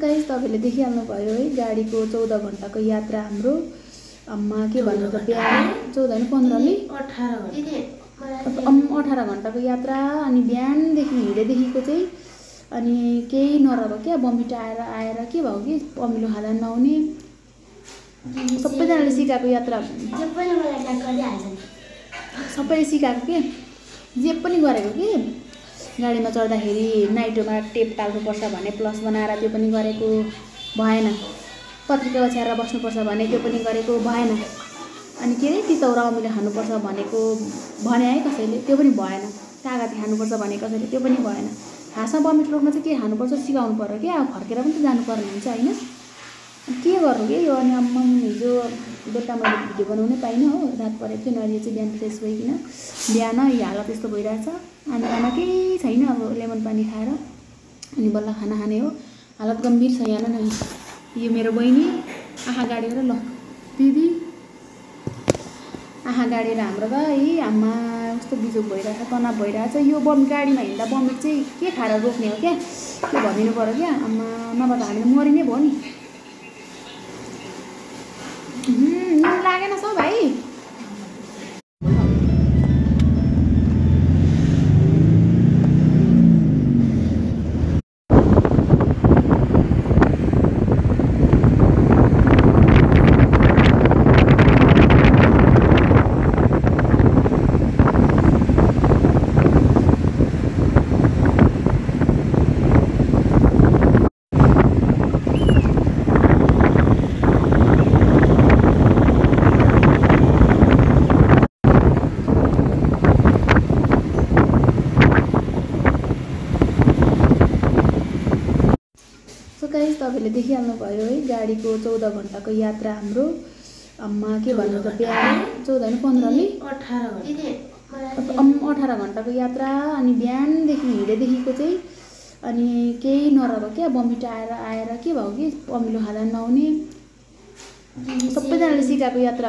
guys तपाईले देखिहाल्नुभयो है गाडीको 14 घण्टाको यात्रा हाम्रो अम्मा के भन्नु त बिहान 14 हैन 15 ले 18 घण्टाको यात्रा अनि बिहानदेखि हिँडेदेखिको चाहिँ अनि केही नरह्यो क्या बमिट आएर के भयो कि अमिलो खाँदा नआउने सबैजनाले सिकाएको यात्रा सबैले सिकाएको के जे पनि गरेको के गाडीमा चढ्दाखेरि नाइटोमा टेप टाल्नुपर्छ भने प्लस बनाएर त्यो पनि गरेको भएन पत्रिका ओछ्याएर बस्नुपर्छ भने त्यो पनि गरेको भएन अनि के रे तितौरा अमिलो खानुपर्छ भनेको भने है कसैले त्यो पनि भएन कागती खानुपर्छ भने कसैले त्यो पनि भएन खासमा बमिट रोक्न चाहिँ के खानुपर्छ सिकाउनु पर्यो के अब फर्केर पनि त जानुपर्ने हुन्छ हैन के गर्नु के यो अनि अम्मा हिजो बेलुका मैले भिडियो बनाउनै पाइनँ हो रात परेको थियो नरियो चाहिँ बिहान फ्रेस भइकिन बिहान यो हालत यस्तो भइरहेछ अनि खाना केही छैन अब लेमन पानी खाएर अनि बल्ल खाना खाने हो हालत गम्भीर छ यहाँ न यो मेरो बहिनी आँखा गाडेर ल दिदी आँखा गाडेर हाम्रो त है आमा कस्तो बिजोग भइरहेछ तनाव भइरहेछ यो गाडीमा हिँड्दा बमिट चाहिँ के खाएर रोक्ने हो क्या त्यो भनिदिनु पर्यो क्या आमा नभए त हामी त मरि नै भयो नि लागेन सब भाइ गाइस तपाईले देखिहाल्नुभयो है गाडीको 14 घण्टाको यात्रा हाम्रो अम्मा के भन्नु त बिहान 14 हैन 15 ले 18 घण्टाको यात्रा अनि बिहानदेखि हिँडेदेखिको चाहिँ अनि केही नरह्यो क्या बमिट आएर के भयो कि अमिलो खाँदा नआउने सबैजनाले सिकाएको यात्रा